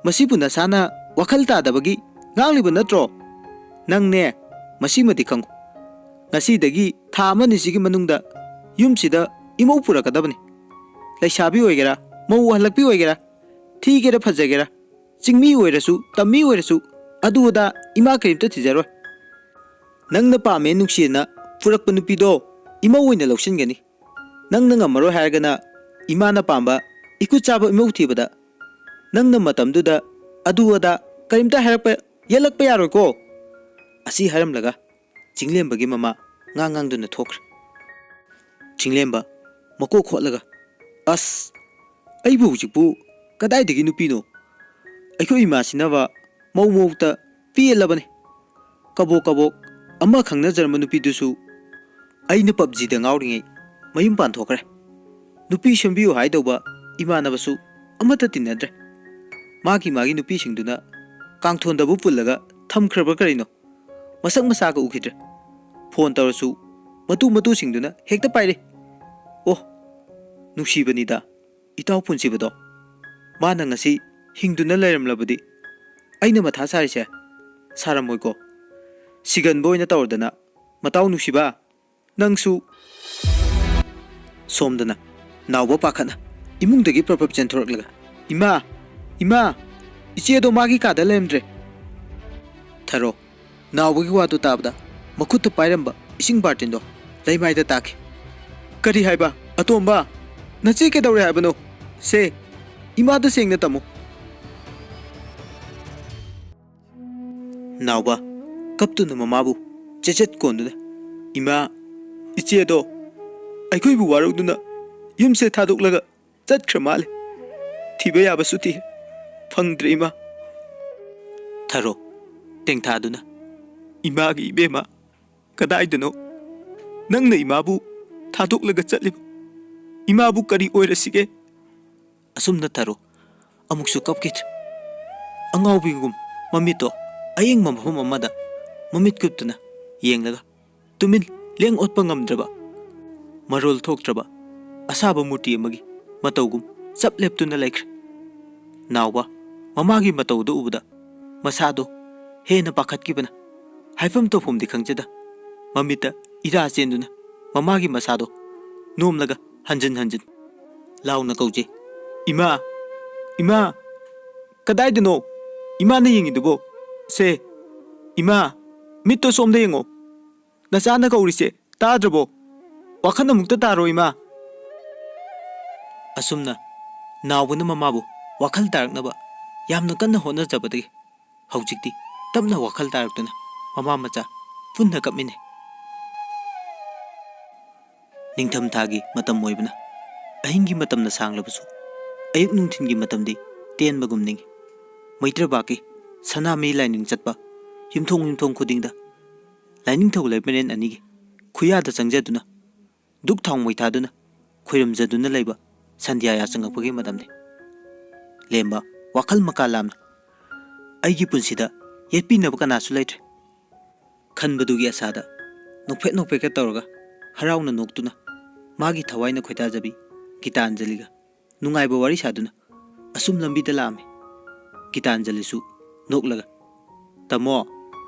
ꯃꯁꯤꯕꯨ ꯅꯁꯥꯅ ꯋꯥꯈꯜ ꯇꯥꯗꯕꯒꯤ ꯉꯥꯡꯂꯤꯕ ꯅꯠꯇ꯭ꯔꯣ? ꯅꯪꯅꯦ, ꯃꯁꯤꯃꯗꯤ ꯈꯪꯉꯨ, ꯉꯁꯤꯗꯒꯤ ꯊꯥ ꯑꯃꯅꯤꯁꯤꯒꯤ ꯃꯅꯨꯡꯗ ꯌꯨꯝꯁꯤꯗ ꯏꯃꯧ ꯄꯨꯔꯛꯀꯗꯕꯅꯤ꯫ ꯂꯩꯁꯥꯕꯤ ꯑꯣꯏꯒꯦꯔꯥ, ꯃꯧ ꯍꯜꯂꯛꯄꯤ ꯑꯣꯏꯒꯦꯔꯥ, ꯊꯤꯒꯦꯔꯥ ꯐꯖꯒꯦꯔꯥ, ꯆꯤꯡꯃꯤ ꯑꯣꯏꯔꯁꯨ ꯇꯝꯃꯤ ꯑꯣꯏꯔꯁꯨ, ꯑꯗꯨ ꯑꯗꯥ ꯏꯃꯥ ꯀꯔꯤꯝꯇ ꯊꯤꯖꯔꯣꯏ꯫ ꯅꯪꯅ ꯄꯥꯝꯃꯦ ꯅꯨꯡꯁꯤꯅ ꯄꯨꯔꯛꯄ ꯅꯨꯄꯤꯗꯣ ꯏꯃꯧ ꯑꯣꯏꯅ ꯂꯧꯁꯤꯟꯒꯅꯤ꯫ ꯅꯪꯅ ꯉꯝꯃꯔꯣꯏ ꯍꯥꯏꯔꯒꯅ ꯏꯃꯥꯅ ꯄꯥꯝꯕ ꯏꯀꯨꯠ ꯆꯥꯕ ꯏꯃꯧ ꯊꯤꯕꯗ ꯅꯪꯅ ꯃꯇꯝꯗꯨꯗ ꯑꯗꯨ ꯑꯗꯥ ꯀꯔꯤꯝꯇ ꯍꯥꯏꯔꯛꯄ, ꯌꯦꯠꯂꯛꯄ ꯌꯥꯔꯣꯏꯀꯣ꯫ ꯑꯁꯤ ꯍꯥꯏꯔꯝꯂꯒ ꯆꯤꯡꯂꯦꯝꯕꯒꯤ ꯃꯃꯥ ꯉꯥꯡ ꯉꯥꯡꯗꯨꯅ ꯊꯣꯛꯈ꯭ꯔꯦ꯫ ꯆꯤꯡꯂꯦꯝꯕ ꯃꯀꯣꯛ ꯈꯣꯠꯂꯒ, "ꯑꯁ, ꯑꯩꯕꯨ ꯍꯧꯖꯤꯛꯄꯨ ꯀꯗꯥꯏꯗꯒꯤ ꯅꯨꯄꯤꯅꯣ? ꯑꯩꯈꯣꯏ ꯏꯃꯥꯁꯤꯅꯕ ꯃꯧ ꯃꯧꯇ ꯄꯦꯜꯂꯕꯅꯤ꯫ ꯀꯕꯣꯛ ꯀꯕꯣꯛ ꯑꯃ ꯈꯪꯅꯖꯔꯝꯕ ꯅꯨꯄꯤꯗꯨꯁꯨ ꯑꯩꯅ ꯄꯞꯖꯤꯗ ꯉꯥꯎꯔꯤꯉꯩ ꯃꯌꯨꯝ ꯄꯥꯟꯊꯣꯛꯈ꯭ꯔꯦ꯫ ꯅꯨꯄꯤ ꯁꯦꯝꯕꯤꯌꯨ ꯍꯥꯏꯗꯧꯕ ꯏꯃꯥꯟꯅꯕꯁꯨ ꯑꯃꯠꯇ ꯇꯤꯟꯅꯗ꯭ꯔꯦ꯫ ꯃꯥꯒꯤ ꯃꯥꯒꯤ ꯅꯨꯄꯤꯁꯤꯡꯗꯨꯅ ꯀꯥꯡꯊꯣꯟꯗꯕꯨ ꯄꯨꯜꯂꯒ ꯊꯝꯈ꯭ꯔꯕ ꯀꯔꯤꯅꯣ? ꯃꯁꯛ ꯃꯁꯥꯒ ꯎꯈꯤꯗ꯭ꯔꯦ꯫ ꯐꯣꯟ ꯇꯧꯔꯁꯨ ꯃꯇꯨ ꯃꯇꯨꯁꯤꯡꯗꯨꯅ ꯍꯦꯛꯇ ꯄꯥꯏꯔꯦ꯫ ꯑꯣ, ꯅꯨꯡꯁꯤꯕꯅꯤꯗ ꯏꯇꯥꯎ ꯄꯨꯟꯁꯤꯕꯗꯣ꯫ ꯃꯥꯅ ꯉꯁꯤ ꯍꯤꯡꯗꯨꯅ ꯂꯩꯔꯝꯂꯕꯗꯤ ꯑꯩꯅ ꯃꯊꯥ ꯁꯥꯔꯤꯁꯦ ꯁꯥꯔꯝꯃꯣꯏꯀꯣ꯫ ꯁꯤꯒꯟꯕ ꯑꯣꯏꯅ ꯇꯧꯔꯗꯅ, ꯃꯇꯥꯎ ꯅꯨꯡꯁꯤꯕ, ꯅꯪꯁꯨ꯫" ꯁꯣꯝꯗꯅ ꯅꯥꯎꯕ ꯄꯥꯈꯠꯅ ꯏꯃꯨꯡꯗꯒꯤ ꯄ꯭ꯔꯞ ꯄ꯭ꯔꯞ ꯆꯦꯟꯊꯣꯔꯛꯂꯒ, "ꯏꯃꯥ! ꯏꯃꯥ! ꯏꯆꯦꯗꯣ ꯃꯥꯒꯤ ꯀꯥꯗ ꯂꯩꯔꯝꯗ꯭ꯔꯦ!" ꯊꯔꯣ ꯅꯥꯎꯕꯒꯤ ꯋꯥꯗꯨ ꯇꯥꯕꯗ ꯃꯈꯨꯠꯇ ꯄꯥꯏꯔꯝꯕ ꯏꯁꯤꯡ ꯕꯥꯔꯇꯤꯟꯗꯣ ꯂꯩꯃꯥꯏꯗ ꯇꯥꯈꯤ꯫ "ꯀꯔꯤ ꯍꯥꯏꯕ, ꯑꯇꯣꯝꯕ? ꯅꯆꯦ ꯀꯩꯗꯧꯔꯦ ꯍꯥꯏꯕꯅꯣ? ꯁꯦ, ꯏꯃꯥꯗ ꯁꯦꯡꯅ ꯇꯝꯃꯨ꯫" ꯅꯥꯎꯕ ꯀꯞꯇꯨꯅ ꯃꯃꯥꯕꯨ ꯆꯦꯠꯆꯦꯠ ꯀꯣꯟꯗꯨꯅ, "ꯏꯃꯥ, ꯏꯆꯦꯗꯣ ꯑꯩꯈꯣꯏꯕꯨ ꯋꯥꯔꯧꯗꯨꯅ ꯌꯨꯝꯁꯦ ꯊꯥꯗꯣꯛꯂꯒ ꯆꯠꯈ꯭ꯔ ꯃꯥꯜꯂꯦ꯫ ꯊꯤꯕ ꯌꯥꯕꯁꯨ ꯊꯤ, ꯐꯪꯗ꯭ꯔꯦ ꯏꯃꯥ꯫" ꯊꯔꯣ ꯇꯦꯡꯊꯥꯗꯨꯅ, "ꯏꯃꯥꯒꯤ ꯏꯕꯦꯝꯃ, ꯀꯗꯥꯏꯗꯅꯣ ꯅꯪꯅ ꯏꯃꯥꯕꯨ ꯊꯥꯗꯣꯛꯂꯒ ꯆꯠꯂꯤꯕ? ꯏꯃꯥꯕꯨ ꯀꯔꯤ ꯑꯣꯏꯔꯁꯤꯒꯦ? ꯑꯁꯨꯝꯅ ꯊꯔꯣ ꯑꯃꯨꯛꯁꯨ ꯀꯞꯈꯤꯗ꯭ꯔꯦ꯫ ꯑꯉꯥꯎꯕꯤꯒꯨꯝ ꯃꯃꯤꯠꯇꯣ ꯑꯌꯦꯡꯕ ꯃꯐꯝ ꯑꯃꯗ ꯃꯃꯤꯠ ꯀꯨꯞꯇꯨꯅ ꯌꯦꯡꯂꯒ ꯇꯨꯃꯤꯟ ꯂꯦꯡ ꯑꯣꯠꯄ ꯉꯝꯗ꯭ꯔꯕ, ꯃꯔꯣꯜ ꯊꯣꯛꯇ꯭ꯔꯕ ꯑꯁꯥꯕ ꯃꯨꯔꯇꯤ ꯑꯃꯒꯤ ꯃꯇꯧꯒꯨꯝ ꯆꯞ ꯂꯦꯞꯇꯨꯅ ꯂꯩꯈ꯭ꯔꯦ꯫ ꯅꯥꯎꯕ ꯃꯃꯥꯒꯤ ꯃꯇꯧꯗꯨ ꯎꯕꯗ ꯃꯁꯥꯗꯣ ꯍꯦꯟꯅ ꯄꯥꯈꯠꯈꯤꯕꯅ ꯍꯥꯏꯐꯝ ꯇꯧꯐꯝꯗꯤ ꯈꯪꯖꯗ ꯃꯃꯤꯠꯇ ꯏꯔꯥ ꯆꯦꯟꯗꯨꯅ ꯃꯃꯥꯒꯤ ꯃꯁꯥꯗꯣ ꯅꯣꯝꯂꯒ ꯍꯟꯖꯤꯟ ꯍꯟꯖꯤꯟ ꯂꯥꯎꯅ ꯀꯧꯖꯩ, "ꯏꯃꯥ! ꯏꯃꯥ! ꯀꯗꯥꯏꯗꯅꯣ ꯏꯃꯥꯅ ꯌꯦꯡꯉꯤꯗꯨꯕꯣ? ꯁꯦ, ꯏꯃꯥ! ꯃꯤꯠꯇꯣ ꯁꯣꯝꯗ ꯌꯦꯡꯉꯣ꯫ ꯅꯆꯥꯅ ꯀꯧꯔꯤꯁꯦ ꯇꯥꯗ꯭ꯔꯕꯣ? ꯋꯥꯈꯜ ꯑꯃꯨꯛꯇ ꯇꯥꯔꯣ, ꯏꯃꯥ!" ꯑꯁꯨꯝꯅ ꯅꯥꯎꯕꯅ ꯃꯃꯥꯕꯨ ꯋꯥꯈꯜ ꯇꯥꯔꯛꯅꯕ ꯌꯥꯝꯅ ꯀꯟꯅ ꯍꯣꯠꯅꯖꯕꯗꯒꯤ ꯍꯧꯖꯤꯛꯇꯤ ꯇꯞꯅ ꯋꯥꯈꯜ ꯇꯥꯔꯛꯇꯨꯅ ꯃꯃꯥ ꯃꯆꯥ ꯄꯨꯟꯅ ꯀꯞꯃꯤꯟꯅꯩ꯫ ꯅꯤꯡꯊꯝꯊꯥꯒꯤ ꯃꯇꯝ ꯑꯣꯏꯕꯅ ꯑꯍꯤꯡꯒꯤ ꯃꯇꯝꯅ ꯁꯥꯡꯂꯕꯁꯨ ꯑꯌꯨꯛ ꯅꯨꯡꯊꯤꯜꯒꯤ ꯃꯇꯝꯗꯤ ꯇꯦꯟꯕꯒꯨꯝ ꯅꯤꯡꯏ꯫ ꯃꯩꯇ꯭ꯔꯕꯥꯛꯀꯤ ꯁꯅꯥꯃꯍꯤ ꯂꯥꯏꯅꯤꯡ ꯆꯠꯄ ꯌꯨꯝꯊꯣꯡ ꯌꯨꯝꯊꯣꯡ ꯈꯨꯗꯤꯡꯗ ꯂꯥꯏꯅꯤꯡꯊꯧ ꯂꯩꯃꯔꯦꯟ ꯑꯅꯤꯒꯤ ꯈꯨꯌꯥꯗ ꯆꯪꯖꯗꯨꯅ ꯙꯨꯛ ꯊꯥꯎꯃꯩ ꯊꯥꯗꯨꯅ ꯈꯣꯏꯔꯝꯖꯗꯨꯅ ꯂꯩꯕ ꯁꯟꯙ꯭ꯌꯥ ꯌꯥꯆꯪꯉꯛꯄꯒꯤ ꯃꯇꯝꯅꯤ꯫ ꯂꯦꯝꯕ ꯋꯥꯈꯜ ꯃꯀꯥ ꯂꯥꯝꯅ ꯑꯩꯒꯤ ꯄꯨꯟꯁꯤꯗ ꯌꯦꯠꯄꯤꯅꯕ ꯀꯅꯥꯁꯨ ꯂꯩꯇ꯭ꯔꯦ ꯈꯟꯕꯗꯨꯒꯤ ꯑꯁꯥꯗ ꯅꯣꯛꯐꯦꯠ ꯅꯣꯛꯐꯦꯠꯀ ꯇꯧꯔꯒ ꯍꯔꯥꯎꯅ ꯅꯣꯛꯇꯨꯅ ꯃꯥꯒꯤ ꯊꯋꯥꯏꯅ ꯈꯣꯏꯗꯥꯖꯕꯤ ꯒꯤꯇꯥꯟꯖꯂꯤꯒ ꯅꯨꯡꯉꯥꯏꯕ ꯋꯥꯔꯤ ꯁꯥꯗꯨꯅ ꯑꯁꯨꯝ ꯂꯝꯕꯤꯗ ꯂꯥꯛꯑꯝꯃꯤ꯫ ꯒꯤꯇꯥꯟꯖꯂꯤꯁꯨ ꯅꯣꯛꯂꯒ, "ꯇꯥꯃꯣ,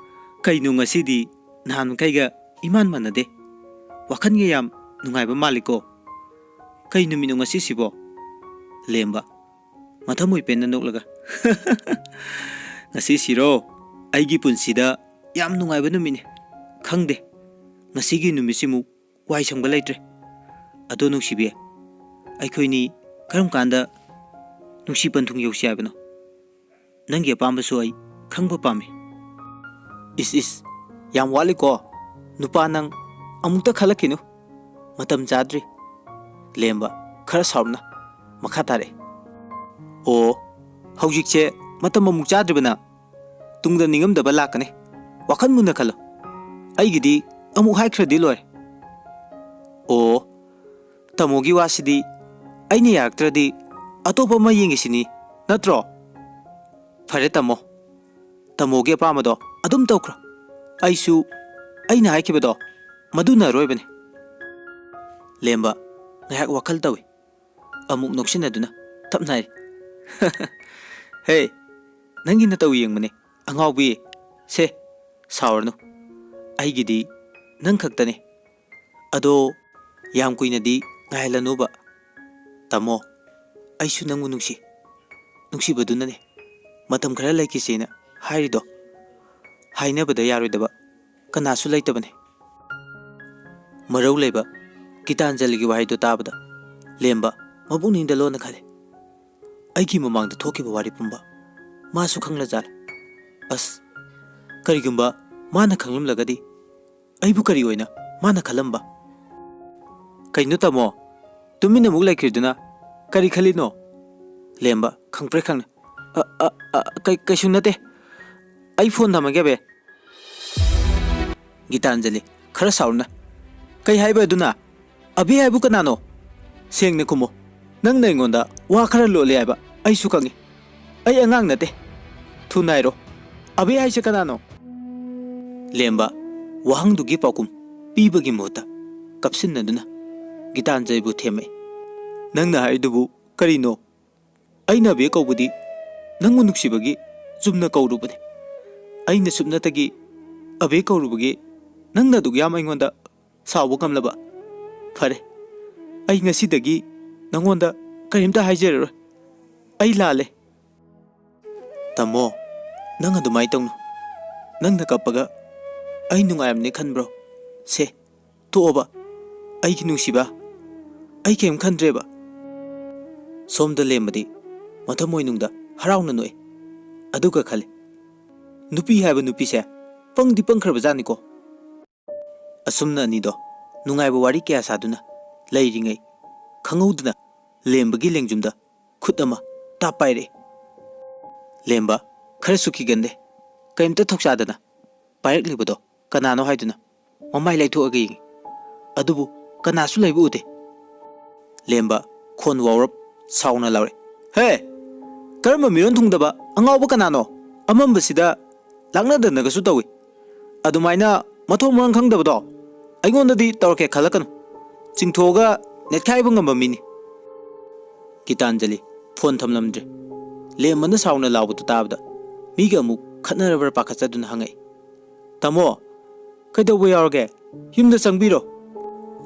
ꯀꯩꯅꯣ ꯉꯁꯤꯗꯤ ꯅꯍꯥꯟ ꯃꯈꯩꯒ ꯏꯃꯥꯟ ꯃꯥꯟꯅꯗꯦ꯫ ꯋꯥꯈꯜꯒ ꯌꯥꯝ ꯅꯨꯡꯉꯥꯏꯕ ꯃꯥꯜꯂꯤꯀꯣ꯫ ꯀꯩ ꯅꯨꯃꯤꯠꯅꯣ ꯉꯁꯤꯁꯤꯕꯣ?" ꯂꯦꯝꯕ ꯃꯊꯃꯣꯏ ꯄꯦꯟꯅ ꯅꯣꯛꯂꯒ, "ꯉꯁꯤꯁꯤꯔꯣ? ꯑꯩꯒꯤ ꯄꯨꯟꯁꯤꯗ ꯌꯥꯝ ꯅꯨꯡꯉꯥꯏꯕ ꯅꯨꯃꯤꯠꯅꯤ꯫ ꯈꯪꯗꯦ, ꯉꯁꯤꯒꯤ ꯅꯨꯃꯤꯠꯁꯤꯃꯨꯛ ꯋꯥꯏ ꯁꯪꯕ ꯂꯩꯇ꯭ꯔꯦ꯫ ꯑꯗꯣ ꯅꯨꯡꯁꯤꯕꯤ, ꯑꯩꯈꯣꯏꯅꯤ ꯀꯔꯝ ꯀꯥꯟꯗ ꯅꯨꯡꯁꯤ ꯄꯟꯊꯨꯡ ꯌꯧꯁꯤ ꯍꯥꯏꯕꯅꯣ? ꯅꯪꯒꯤ ꯑꯄꯥꯝꯕꯁꯨ ꯑꯩ ꯈꯪꯕ ꯄꯥꯝꯃꯤ꯫" "ꯏꯁ ꯏꯁ, ꯌꯥꯝ ꯋꯥꯠꯂꯤꯀꯣ꯫ ꯅꯨꯄꯥ ꯅꯪ ꯑꯃꯨꯛꯇ ꯈꯜꯂꯛꯈꯤꯅꯨ꯫ ꯃꯇꯝ ꯆꯥꯗ꯭ꯔꯤ꯫" ꯂꯦꯝꯕ ꯈꯔ ꯁꯥꯎꯔꯞꯅ ꯃꯈꯥ ꯇꯥꯔꯛꯏ, "ꯑꯣ, ꯍꯧꯖꯤꯛꯁꯦ ꯃꯇꯝ ꯑꯃꯨꯛ ꯆꯥꯗ꯭ꯔꯤꯕꯅ ꯇꯨꯡꯗ ꯅꯤꯡꯉꯝꯗꯕ ꯂꯥꯛꯀꯅꯤ꯫ ꯋꯥꯈꯜ ꯃꯨꯟꯅ ꯈꯜꯂꯣ꯫ ꯑꯩꯒꯤꯗꯤ ꯑꯃꯨꯛ ꯍꯥꯏꯈ꯭ꯔꯗꯤ ꯂꯣꯏꯔꯦ꯫" "ꯑꯣ, ꯇꯥꯃꯣꯒꯤ ꯋꯥꯁꯤꯗꯤ ꯑꯩꯅ ꯌꯥꯔꯛꯇ꯭ꯔꯗꯤ ꯑꯇꯣꯞꯄ ꯑꯃ ꯌꯦꯡꯒꯦ ꯁꯤꯅꯤ, ꯅꯠꯇ꯭ꯔꯣ? ꯐꯔꯦ ꯇꯥꯃꯣ, ꯇꯥꯃꯣꯒꯤ ꯑꯄꯥꯝꯕꯗꯣ ꯑꯗꯨꯝ ꯇꯧꯈ꯭ꯔꯣ꯫ ꯑꯩꯁꯨ ꯑꯩꯅ ꯍꯥꯏꯈꯤꯕꯗꯣ ꯃꯗꯨꯅ ꯑꯔꯣꯏꯕꯅꯤ꯫ ꯂꯦꯝꯕ ꯉꯥꯏꯍꯥꯛ ꯋꯥꯈꯜ ꯇꯧꯏ꯫ ꯑꯃꯨꯛ ꯅꯣꯛꯁꯤꯟꯅꯗꯨꯅ ꯇꯞꯅ ꯍꯥꯏ, "ꯍꯦ, ꯅꯪꯒꯤ ꯅꯇꯧ ꯌꯦꯡꯕꯅꯦ, ꯑꯉꯥꯎꯕꯤ꯫ ꯁꯦ, ꯁꯥꯎꯔꯅꯨ꯫ ꯑꯩꯒꯤꯗꯤ ꯅꯪ ꯈꯛꯇꯅꯦ꯫ ꯑꯗꯣ ꯌꯥꯝ ꯀꯨꯏꯅꯗꯤ ꯉꯥꯏꯍꯜꯂꯅꯨꯕ꯫ ꯇꯥꯃꯣ, ꯑꯩꯁꯨ ꯅꯪꯕꯨ ꯅꯨꯡꯁꯤ꯫ ꯅꯨꯡꯁꯤꯕꯗꯨꯅꯅꯦ ꯃꯇꯝ ꯈꯔ ꯂꯩꯈꯤꯁꯦꯅ ꯍꯥꯏꯔꯤꯗꯣ꯫ ꯍꯥꯏꯅꯕꯗ ꯌꯥꯔꯣꯏꯗꯕ ꯀꯅꯥꯁꯨ ꯂꯩꯇꯕꯅꯦ꯫" ꯃꯔꯧ ꯂꯩꯕ ꯒꯤꯇꯥꯟꯖꯂꯤꯒꯤ ꯋꯥꯍꯩꯗꯨ ꯇꯥꯕꯗ ꯂꯦꯝꯕ ꯃꯄꯨꯛꯅꯤꯡꯗ ꯂꯣꯟꯅ ꯈꯜꯂꯦ꯫ ꯑꯩꯒꯤ ꯃꯃꯥꯡꯗ ꯊꯣꯛꯈꯤꯕ ꯋꯥꯔꯤ ꯄꯨꯝꯕ ꯃꯥꯁꯨ ꯈꯪꯂꯖꯥꯠꯂꯦ꯫ ꯑꯁ, ꯀꯔꯤꯒꯨꯝꯕ ꯃꯥꯅ ꯈꯪꯂꯝꯂꯒꯗꯤ ꯑꯩꯕꯨ ꯀꯔꯤ ꯑꯣꯏꯅ ꯃꯥꯅ ꯈꯜꯂꯝꯕ? "ꯀꯩꯅꯣ ꯇꯥꯃꯣ, ꯇꯨꯃꯤꯟꯅ ꯑꯃꯨꯛ ꯂꯩꯈ꯭ꯔꯤꯗꯨꯅ ꯀꯔꯤ ꯈꯜꯂꯤꯅꯣ?" ꯂꯦꯝꯕ ꯈꯪꯄ꯭ꯔꯦꯛ ꯈꯪꯅ, "ꯑ, ꯑ, ꯑ, ꯀꯩ-, ꯀꯩꯁꯨ ꯅꯠꯇꯦ꯫ ꯑꯩ ꯐꯣꯟ ꯊꯝꯃꯒꯦ, ꯑꯕꯦ꯫" ꯒꯤꯇꯥꯟꯖꯂꯤ ꯈꯔ ꯁꯥꯎꯔꯅ, "ꯀꯩ ꯍꯥꯏꯕ ꯑꯗꯨꯅ? ꯑꯕꯦ ꯍꯥꯏꯕꯨ ꯀꯅꯥꯅꯣ? ꯁꯦꯡꯅ ꯈꯨꯝꯃꯣ꯫ ꯅꯪꯅ ꯑꯩꯉꯣꯟꯗ ꯋꯥ ꯈꯔ ꯂꯣꯠꯂꯦ ꯍꯥꯏꯕ ꯑꯩꯁꯨ ꯈꯪꯉꯤ꯫ ꯑꯩ ꯑꯉꯥꯡ ꯅꯠꯇꯦ꯫ ꯊꯨꯅ ꯍꯥꯏꯔꯣ, ꯑꯕꯦ ꯍꯥꯏꯁꯦ ꯀꯅꯥꯅꯣ?" ꯂꯦꯝꯕ ꯋꯥꯍꯪꯗꯨꯒꯤ ꯄꯥꯎꯈꯨꯝ ꯄꯤꯕꯒꯤ ꯃꯍꯨꯠꯇ ꯀꯞꯁꯤꯟꯅꯗꯨꯅ ꯒꯤꯇꯥꯟꯖꯂꯤꯕꯨ ꯊꯦꯝꯃꯛꯏ꯫ "ꯅꯪꯅ ꯍꯥꯏꯔꯤꯗꯨꯕꯨ ꯀꯔꯤꯅꯣ? ꯑꯩꯅ ꯑꯕꯦ ꯀꯧꯕꯗꯤ ꯅꯪꯕꯨ ꯅꯨꯡꯁꯤꯕꯒꯤ ꯆꯨꯝꯅ ꯀꯧꯔꯨꯕꯅꯤ꯫ ꯑꯩꯅ ꯁꯨꯞꯅꯇꯒꯤ ꯑꯕꯦ ꯀꯧꯔꯨꯕꯒꯤ ꯅꯪꯅ ꯑꯗꯨꯛ ꯌꯥꯝ ꯑꯩꯉꯣꯟꯗ ꯁꯥꯎꯕ ꯉꯝꯂꯕ? ꯐꯔꯦ, ꯑꯩ ꯉꯁꯤꯗꯒꯤ ꯅꯪꯉꯣꯟꯗ ꯀꯔꯤꯝꯇ ꯍꯥꯏꯖꯔꯔꯣꯏ꯫ ꯑꯩ ꯂꯥꯜꯂꯦ꯫" "ꯇꯥꯃꯣ, ꯅꯪ ꯑꯗꯨꯃꯥꯏꯅ ꯇꯧꯅꯨ꯫ ꯅꯪꯅ ꯀꯞꯄꯒ ꯑꯩ ꯅꯨꯡꯉꯥꯏꯔꯝꯅꯤ ꯈꯟꯕ꯭ꯔꯣ? ꯁꯦ, ꯇꯣꯛꯑꯣꯕ, ꯑꯩꯒꯤ ꯅꯨꯡꯁꯤꯕ꯫ ꯑꯩ ꯀꯔꯤꯝ ꯈꯟꯗ꯭ꯔꯦꯕ꯫" ꯁꯣꯝꯗ ꯂꯦꯝꯕꯗꯤ ꯃꯊꯃꯣꯏꯅꯨꯡꯗ ꯍꯔꯥꯎꯅ ꯅꯣꯛꯏ꯫ ꯑꯗꯨꯒ ꯈꯜꯂꯤ, "ꯅꯨꯄꯤ ꯍꯥꯏꯕ ꯅꯨꯄꯤꯁꯦ ꯄꯪꯗꯤ ꯄꯪꯈ꯭ꯔꯕꯖꯥꯠꯅꯤꯀꯣ꯫" ꯑꯁꯨꯝꯅ ꯑꯅꯤꯗꯣ ꯅꯨꯡꯉꯥꯏꯕ ꯋꯥꯔꯤ ꯀꯌꯥ ꯁꯥꯗꯨꯅ ꯂꯩꯔꯤꯉꯩ, ꯈꯪꯍꯧꯗꯅ ꯂꯦꯝꯕꯒꯤ ꯂꯦꯡꯖꯨꯝꯗ ꯈꯨꯠ ꯑꯃ ꯇꯥꯞ ꯄꯥꯏꯔꯛꯏ꯫ ꯂꯦꯝꯕ ꯈꯔꯁꯨ ꯀꯤꯒꯟꯗꯦ꯫ ꯀꯔꯤꯝꯇ ꯊꯧꯁꯥꯗꯅ ꯄꯥꯏꯔꯛꯂꯤꯕꯗꯣ ꯀꯅꯥꯅꯣ ꯍꯥꯏꯗꯨꯅ ꯃꯃꯥꯏ ꯂꯩꯊꯣꯛꯑꯒ ꯌꯦꯡꯉꯤ꯫ ꯑꯗꯨꯕꯨ ꯀꯅꯥꯁꯨ ꯂꯩꯕ ꯎꯗꯦ꯫ ꯂꯦꯝꯕ ꯈꯣꯟ ꯋꯥꯎꯔꯞ ꯁꯥꯎꯅ ꯂꯥꯎꯔꯦ꯫ "ꯍꯦ! ꯀꯔꯝꯕ ꯃꯤꯔꯣꯟ ꯊꯨꯡꯗꯕ ꯑꯉꯥꯎꯕ ꯀꯅꯥꯅꯣ? ꯑꯃꯝꯕꯁꯤꯗ ꯂꯥꯛꯅꯗꯅꯒꯁꯨ ꯇꯧꯏ꯫ ꯑꯗꯨꯃꯥꯏꯅ ꯃꯊꯣꯡ ꯃꯔꯝ ꯈꯪꯗꯕꯗꯣ ꯑꯩꯉꯣꯟꯗꯗꯤ ꯇꯧꯔꯛꯀꯦ ꯈꯜꯂꯛꯀꯅꯨ꯫ ꯆꯤꯡꯊꯣꯛꯑꯒ ꯅꯦꯠꯈꯥꯏꯕ ꯉꯝꯕ ꯃꯤꯅꯤ꯫" ꯒꯤꯇꯥꯟꯖꯂꯤ ꯐꯣꯟ ꯊꯝꯂꯝꯗ꯭ꯔꯦ꯫ ꯂꯦꯝꯕꯅ ꯁꯥꯎꯅ ꯂꯥꯎꯕꯗꯨ ꯇꯥꯕꯗ ꯃꯤꯒ ꯑꯃꯨꯛ ꯈꯠꯅꯔꯕ꯭ꯔꯥ ꯄꯥꯈꯠꯆꯗꯨꯅ ꯍꯪꯉꯛꯏ꯫ "ꯇꯥꯃꯣ, ꯀꯩꯗꯧꯕ ꯌꯥꯎꯔꯒꯦ? ꯌꯨꯝꯗ ꯆꯪꯕꯤꯔꯣ꯫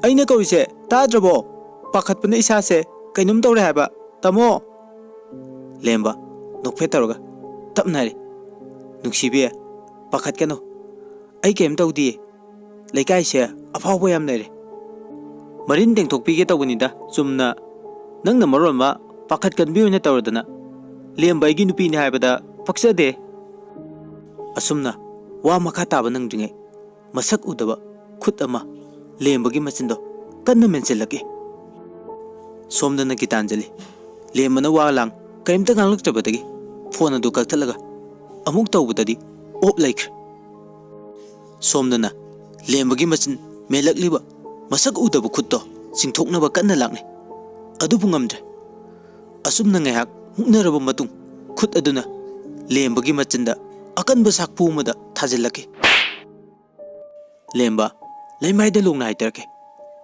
ꯑꯩꯅ ꯀꯧꯔꯤꯁꯦ ꯇꯥꯗ꯭ꯔꯕꯣ? ꯄꯥꯈꯠꯄꯅ ꯏꯁꯥꯁꯦ ꯀꯩꯅꯣꯝ ꯇꯧꯔꯦ ꯍꯥꯏꯕ, ꯇꯥꯃꯣ!" ꯂꯦꯝꯕ ꯅꯣꯛꯐꯦꯠ ꯇꯧꯔꯒ ꯇꯞꯅ ꯍꯥꯏꯔꯦ꯫ "ꯅꯨꯡꯁꯤꯕꯤ, ꯄꯥꯈꯠꯀꯅꯨ꯫ ꯑꯩ ꯀꯩꯝ ꯇꯧꯗꯤꯌꯦ꯫ ꯂꯩꯀꯥꯏꯁꯦ ꯑꯐꯥꯎꯕ ꯌꯥꯝ ꯂꯩꯔꯦ꯫ ꯃꯔꯤꯟ ꯇꯦꯡꯊꯣꯛꯄꯤꯒꯦ ꯇꯧꯕꯅꯤꯗ, ꯆꯨꯝꯅ꯫ ꯅꯪꯅ ꯃꯔꯣꯟ ꯑꯃ ꯄꯥꯈꯠꯀꯟꯕꯤ ꯑꯣꯏꯅ ꯇꯧꯔꯗꯅ꯫ ꯂꯦꯝꯕ ꯑꯩꯒꯤ ꯅꯨꯄꯤꯅꯤ ꯍꯥꯏꯕꯗ ꯄꯛꯆꯗꯦ꯫" ꯑꯁꯨꯝꯅ ꯋꯥ ꯃꯈꯥ ꯇꯥꯕ ꯅꯪꯗ꯭ꯔꯤꯉꯩ ꯃꯁꯛ ꯎꯗꯕ ꯈꯨꯠ ꯑꯃ ꯂꯦꯝꯕꯒꯤ ꯃꯆꯤꯟꯗꯣ ꯀꯟꯅ ꯃꯦꯟꯁꯤꯜꯂꯛꯏ꯫ ꯁꯣꯝꯗꯅ ꯒꯤꯇꯥꯟꯖꯂꯤ ꯂꯦꯝꯕꯅ ꯋꯥ ꯂꯥꯡ ꯀꯔꯤꯝꯇ ꯉꯥꯡꯂꯛꯇ꯭ꯔꯕꯗꯒꯤ ꯐꯣꯟ ꯑꯗꯨ ꯀꯛꯊꯠꯂꯒ ꯑꯃꯨꯛ ꯇꯧꯕꯗꯗꯤ ꯑꯣꯞ ꯂꯩꯈ꯭ꯔꯦ꯫ ꯁꯣꯝꯗꯅ ꯂꯦꯝꯕꯒꯤ ꯃꯆꯤꯟ ꯃꯦꯜꯂꯛꯂꯤꯕ ꯃꯁꯛ ꯎꯗꯕ ꯈꯨꯠꯇꯣ ꯆꯤꯡꯊꯣꯛꯅꯕ ꯀꯟꯅ ꯂꯥꯛꯅꯩ꯫ ꯑꯗꯨꯕꯨ ꯉꯝꯗ꯭ꯔꯦ꯫ ꯑꯁꯨꯝꯅ ꯉꯥꯏꯍꯥꯛ ꯃꯨꯛꯅꯔꯕ ꯃꯇꯨꯡ ꯈꯨꯠ ꯑꯗꯨꯅ ꯂꯦꯝꯕꯒꯤ ꯃꯆꯤꯟꯗ ꯑꯀꯟꯕ ꯁꯥꯛꯄꯨ ꯑꯃꯗ ꯊꯥꯖꯤꯜꯂꯛꯈꯤ꯫ ꯂꯦꯝꯕ ꯂꯩꯃꯥꯏꯗ ꯂꯣꯡꯅ ꯍꯥꯏꯊꯔꯛꯈꯤ꯫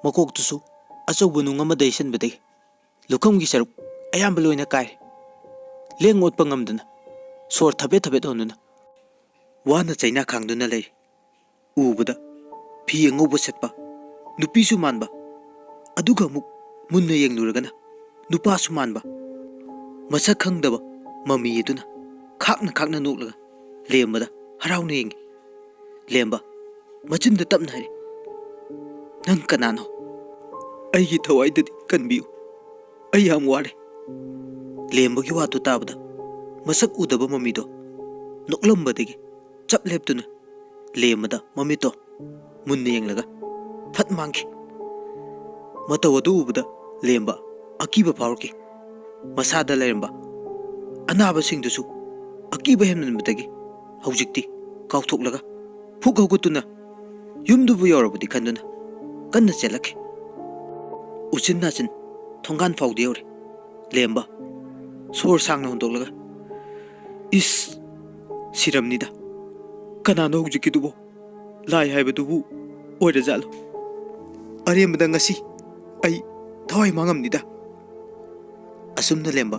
ꯃꯀꯣꯛꯇꯨꯁꯨ ꯑꯆꯧꯕ ꯅꯨꯡ ꯑꯃꯗ ꯌꯩꯁꯟꯕꯗꯒꯤ ꯂꯨꯈꯝꯒꯤ ꯁꯔꯨꯛ ꯑꯌꯥꯝꯕ ꯂꯣꯏꯅ ꯀꯥꯏꯔꯦ꯫ ꯂꯦꯡ ꯑꯣꯠꯄ ꯉꯝꯗꯅ ꯁꯣꯔ ꯊꯕꯦꯠ ꯊꯕꯦꯠ ꯍꯣꯟꯗꯨꯅ ꯋꯥꯅ ꯆꯩꯅꯥ ꯈꯥꯡꯗꯨꯅ ꯂꯩꯔꯤ꯫ ꯎꯕꯗ ꯐꯤ ꯑꯉꯧꯕ ꯁꯦꯠꯄ, ꯅꯨꯄꯤꯁꯨ ꯃꯥꯟꯕ, ꯑꯗꯨꯒ ꯑꯃꯨꯛ ꯃꯨꯟꯅ ꯌꯦꯡꯂꯨꯔꯒꯅ ꯅꯨꯄꯥꯁꯨ ꯃꯥꯟꯕ ꯃꯁꯛ ꯈꯪꯗꯕ ꯃꯃꯤ ꯑꯗꯨꯅ ꯈꯥꯛꯅ ꯈꯥꯛꯅ ꯅꯣꯛꯂꯒ ꯂꯦꯝꯕꯗ ꯍꯔꯥꯎꯅ ꯌꯦꯡꯉꯤ꯫ ꯂꯦꯝꯕ ꯃꯆꯤꯟꯗ ꯇꯞꯅ ꯍꯥꯏꯔꯦ, "ꯅꯪ ꯀꯅꯥꯅꯣ? ꯑꯩꯒꯤ ꯊꯋꯥꯏꯗꯗꯤ ꯀꯟꯕꯤꯌꯨ꯫ ꯑꯩ ꯌꯥꯝ ꯋꯥꯔꯦ꯫" ꯂꯦꯝꯕꯒꯤ ꯋꯥꯗꯨ ꯇꯥꯕꯗ ꯃꯁꯛ ꯎꯗꯕ ꯃꯃꯤꯗꯣ ꯅꯣꯛꯂꯝꯕꯗꯒꯤ ꯆꯞ ꯂꯦꯞꯇꯨꯅ ꯂꯦꯝꯕꯗ ꯃꯃꯤꯠꯇꯣ ꯃꯨꯟꯅ ꯌꯦꯡꯂꯒ ꯐꯠ ꯃꯥꯡꯈꯤ꯫ ꯃꯇꯧ ꯑꯗꯨ ꯎꯕꯗ ꯂꯦꯝꯕ ꯑꯀꯤꯕ ꯐꯥꯎꯔꯛꯈꯤ꯫ ꯃꯁꯥꯗ ꯂꯩꯔꯝꯕ ꯑꯅꯥꯕꯁꯤꯡꯗꯨꯁꯨ ꯑꯀꯤꯕ ꯍꯦꯟꯃꯟꯕꯗꯒꯤ ꯍꯧꯖꯤꯛꯇꯤ ꯀꯥꯎꯊꯣꯛꯂꯒ ꯐꯨꯛ ꯍꯧꯒꯠꯇꯨꯅ ꯌꯨꯝꯗꯨꯕꯨ ꯌꯧꯔꯕꯗꯤ ꯈꯟꯗꯨꯅ ꯀꯟꯅ ꯆꯦꯜꯂꯛꯈꯤ꯫ ꯎꯆꯤꯟ ꯅꯥꯆꯤꯟ ꯊꯣꯡꯒꯥꯟ ꯐꯥꯎꯗꯤ ꯌꯧꯔꯦ꯫ ꯂꯦꯝꯕ ꯁꯣꯔ ꯁꯥꯡꯅ ꯍꯣꯟꯗꯣꯛꯂꯒ, "ꯏꯁ, ꯁꯤꯔꯝꯅꯤꯗ꯫ ꯀꯅꯥꯅꯣ ꯍꯧꯖꯤꯛꯀꯤꯗꯨꯕꯣ? ꯂꯥꯏ ꯍꯥꯏꯕꯗꯨꯕꯨ ꯑꯣꯏꯔꯖꯥꯠꯂꯣ? ꯑꯔꯦꯝꯕꯗ ꯉꯁꯤ ꯑꯩ ꯊꯋꯥꯏ ꯃꯥꯡꯉꯝꯅꯤꯗ"꯫ ꯑꯁꯨꯝꯅ ꯂꯦꯝꯕ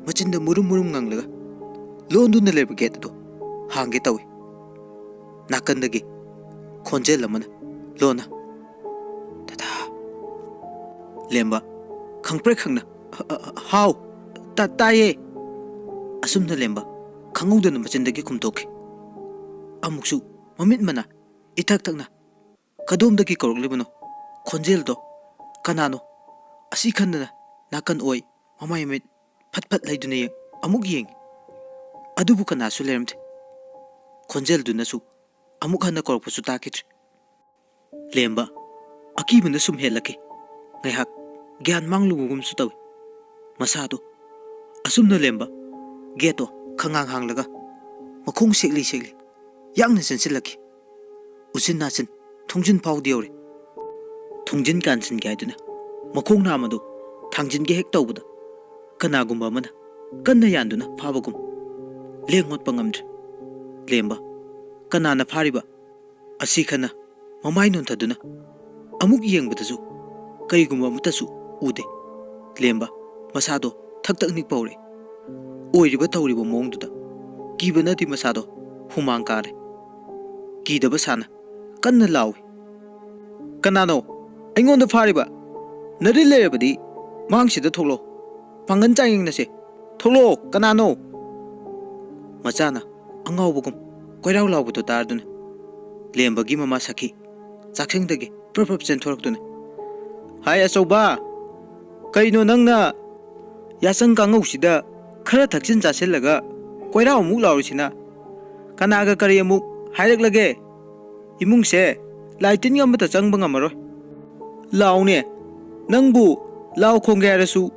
ꯃꯆꯤꯟꯗ ꯃꯨꯔꯨꯝ ꯃꯨꯔꯨꯝ ꯉꯪꯂꯒ ꯂꯣꯟꯗꯨꯅ ꯂꯩꯕ ꯒꯦꯠ ꯑꯗꯨ ꯍꯥꯡꯒꯦ ꯇꯧꯏ꯫ ꯅꯥꯀꯟꯗꯒꯤ ꯈꯣꯟꯖꯦꯜ ꯑꯃꯅ ꯂꯣꯟꯅ, "ꯗꯗꯥ"꯫ ꯂꯦꯝꯕ ꯈꯪꯄ꯭ꯔꯦꯛ ꯈꯪꯅ, "ꯑ, ꯑ, ꯑ, ꯍꯥꯎ, ꯇꯥ-, ꯇꯥꯏꯌꯦ"꯫ ꯑꯁꯨꯝꯅ ꯂꯦꯝꯕ ꯈꯪꯍꯧꯗꯅ ꯃꯆꯤꯟꯗꯒꯤ ꯈꯨꯝꯗꯣꯛꯈꯤ꯫ ꯑꯃꯨꯛꯁꯨ ꯃꯃꯤꯠ ꯃꯅꯥ ꯏꯊꯛ ꯊꯛꯅ ꯀꯗꯣꯝꯗꯒꯤ ꯀꯧꯔꯛꯂꯤꯕꯅꯣ ꯈꯣꯟꯖꯦꯜꯗꯣ? ꯀꯅꯥꯅꯣ? ꯑꯁꯤ ꯈꯟꯗꯅ ꯅꯥꯀꯟ ꯑꯣꯏ ꯃꯃꯥꯏ ꯃꯃꯤꯠ ꯐꯠ ꯐꯠ ꯂꯩꯗꯨꯅ ꯌꯦꯡ-, ꯑꯃꯨꯛ ꯌꯦꯡꯉꯤ꯫ ꯑꯗꯨꯕꯨ ꯀꯅꯥꯁꯨ ꯂꯩꯔꯝꯗꯦ꯫ ꯈꯣꯟꯖꯦꯜꯗꯨꯅꯁꯨ ꯑꯃꯨꯛ ꯍꯟꯅ ꯀꯧꯔꯛꯄꯁꯨ ꯇꯥꯈꯤꯗ꯭ꯔꯦ꯫ ꯂꯦꯝꯕ ꯑꯀꯤꯕꯅ ꯁꯨꯝ ꯍꯦꯜꯂꯛꯈꯤ꯫ ꯉꯥꯏꯍꯥꯛ ꯒ꯭ꯌꯥꯟ ꯃꯥꯡꯂꯨꯕꯒꯨꯝꯁꯨ ꯇꯧꯏ꯫ ꯃꯁꯥꯗꯣ ꯑꯁꯨꯝꯅ ꯂꯦꯝꯕ ꯒꯦꯠꯇꯣ ꯈꯪꯍꯥꯡ ꯍꯥꯡꯂꯒ ꯃꯈꯣꯡ ꯁꯦꯛꯂꯤ ꯁꯦꯛꯂꯤ ꯌꯥꯡꯅ ꯆꯦꯟꯁꯤꯜꯂꯛꯈꯤ꯫ ꯎꯆꯤꯟ ꯅꯥꯆꯤꯟ ꯊꯣꯡꯖꯤꯟ ꯐꯥꯎꯗ ꯌꯧꯔꯦ꯫ ꯊꯣꯡꯖꯤꯟ ꯀꯥꯟꯁꯤꯟꯒꯦ ꯍꯥꯏꯗꯨꯅ ꯃꯈꯣꯡ ꯅꯥꯝ ꯑꯗꯨ ꯊꯥꯡꯖꯤꯟꯒꯦ ꯍꯦꯛ ꯇꯧꯕꯗ ꯀꯅꯥꯒꯨꯝꯕ ꯑꯃꯅ ꯀꯟꯅ ꯌꯥꯟꯗꯨꯅ ꯐꯥꯕꯒꯨꯝ ꯂꯦꯡ ꯑꯣꯠꯄ ꯉꯝꯗ꯭ꯔꯦ꯫ ꯂꯦꯝꯕ ꯀꯅꯥꯅ ꯐꯥꯔꯤꯕ? ꯑꯁꯤ ꯈꯟꯅ ꯃꯃꯥꯏ ꯅꯣꯟꯊꯗꯨꯅ ꯑꯃꯨꯛ ꯌꯦꯡꯕꯗꯁꯨ ꯀꯔꯤꯒꯨꯝꯕ ꯑꯃꯠꯇꯁꯨ ꯎꯗꯦ꯫ ꯂꯦꯝꯕ ꯃꯁꯥꯗꯣ ꯊꯛ ꯊꯛ ꯅꯤꯛꯄ ꯍꯧꯔꯛꯏ꯫ ꯑꯣꯏꯔꯤꯕ ꯇꯧꯔꯤꯕ ꯃꯑꯣꯡꯗꯨꯗ ꯀꯤꯕꯅꯗꯤ ꯃꯁꯥꯗꯣ ꯍꯨꯃꯥꯡ ꯀꯥꯔꯦ꯫ ꯀꯤꯗꯕ ꯁꯥꯅ ꯀꯟꯅ ꯂꯥꯎꯏ꯫ "ꯀꯅꯥꯅꯣ ꯑꯩꯉꯣꯟꯗ ꯐꯥꯔꯤꯕ? ꯅꯔꯤꯜ ꯂꯩꯔꯕꯗꯤ ꯃꯥꯡꯁꯤꯗ ꯊꯣꯛꯂꯛꯑꯣ꯫ ꯄꯥꯡꯒꯜ ꯆꯥꯡꯌꯦꯡꯅꯁꯦ꯫ ꯊꯣꯛꯂꯛꯑꯣ, ꯀꯅꯥꯅꯣ?" ꯃꯆꯥꯅ ꯑꯉꯥꯎꯕꯒꯨꯝ ꯀꯣꯏꯔꯥꯎ ꯂꯥꯎꯕꯗꯨ ꯇꯥꯔꯗꯨꯅ ꯂꯦꯝꯕꯒꯤ ꯃꯃꯥ ꯁꯈꯤ ꯆꯥꯛꯁꯪꯗꯒꯤ ꯄ꯭ꯔꯞ ꯄ꯭ꯔꯞ ꯆꯦꯟꯊꯣꯔꯛꯇꯨꯅ, "ꯍꯥꯏ ꯑꯆꯧꯕ, ꯀꯩꯅꯣ ꯅꯪꯅ ꯌꯥꯆꯪ ꯀꯥꯡꯉꯧꯁꯤꯗ ꯈꯔ ꯊꯛꯆꯤꯟ ꯆꯥꯁꯤꯜꯂꯒ ꯀꯣꯏꯔꯥꯎ ꯑꯃꯨꯛ ꯂꯥꯎꯔꯤꯁꯤꯅ? ꯀꯅꯥꯒ ꯀꯔꯤ ꯑꯃꯨꯛ ꯍꯥꯏꯔꯛꯂꯒꯦ? ꯏꯃꯨꯡꯁꯦ ꯂꯥꯏ ꯇꯤꯟ ꯑꯃꯠꯇ ꯆꯪꯕ ꯉꯝꯃꯔꯣꯏ꯫ ꯂꯥꯎꯅꯦ, ꯅꯪꯕꯨ ꯂꯥꯎ ꯈꯣꯡꯒꯦ ꯍꯥꯏꯔꯁꯨ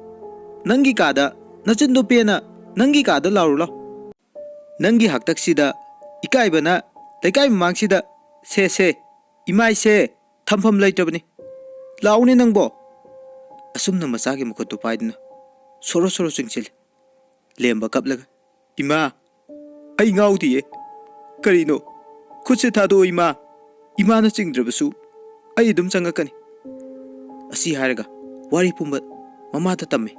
ꯅꯪꯒꯤ ꯀꯥꯗ, ꯅꯆꯤꯟꯗꯣ ꯄꯦꯟꯅ ꯅꯪꯒꯤ ꯀꯥꯗ ꯂꯥꯎꯔꯨ ꯂꯥꯎ꯫ ꯅꯪꯒꯤ ꯍꯥꯛꯇꯛꯁꯤꯗ ꯏꯀꯥꯏꯕꯅ ꯂꯩꯀꯥꯏ ꯃꯃꯥꯡꯁꯤꯗ ꯁꯦ ꯁꯦ, ꯏꯃꯥꯏꯁꯦ, ꯊꯝꯐꯝ ꯂꯩꯇ꯭ꯔꯕꯅꯤ꯫ ꯂꯥꯎꯅꯦ ꯅꯪꯕꯣ"꯫ ꯑꯁꯨꯝꯅ ꯃꯆꯥꯒꯤ ꯃꯈꯨꯠꯇꯨ ꯄꯥꯏꯗꯨꯅ ꯁꯣꯔꯣ ꯁꯣꯔꯣ ꯆꯤꯡꯁꯤꯜꯂꯤ꯫ ꯂꯦꯝꯕ ꯀꯞꯂꯒ, "ꯏꯃꯥ, ꯑꯩ ꯉꯥꯎꯗꯤꯌꯦ꯫ ꯀꯔꯤꯅꯣ? ꯈꯨꯠꯁꯦ ꯊꯥꯗꯣꯛꯑꯣ, ꯏꯃꯥ꯫ ꯏꯃꯥꯅ ꯆꯤꯡꯗ꯭ꯔꯕꯁꯨ ꯑꯩ ꯑꯗꯨꯝ ꯆꯪꯉꯛꯀꯅꯤ"꯫ ꯑꯁꯤ ꯍꯥꯏꯔꯒ ꯋꯥꯔꯤ ꯄꯨꯝꯕ ꯃꯃꯥꯗ ꯇꯝꯃꯤ꯫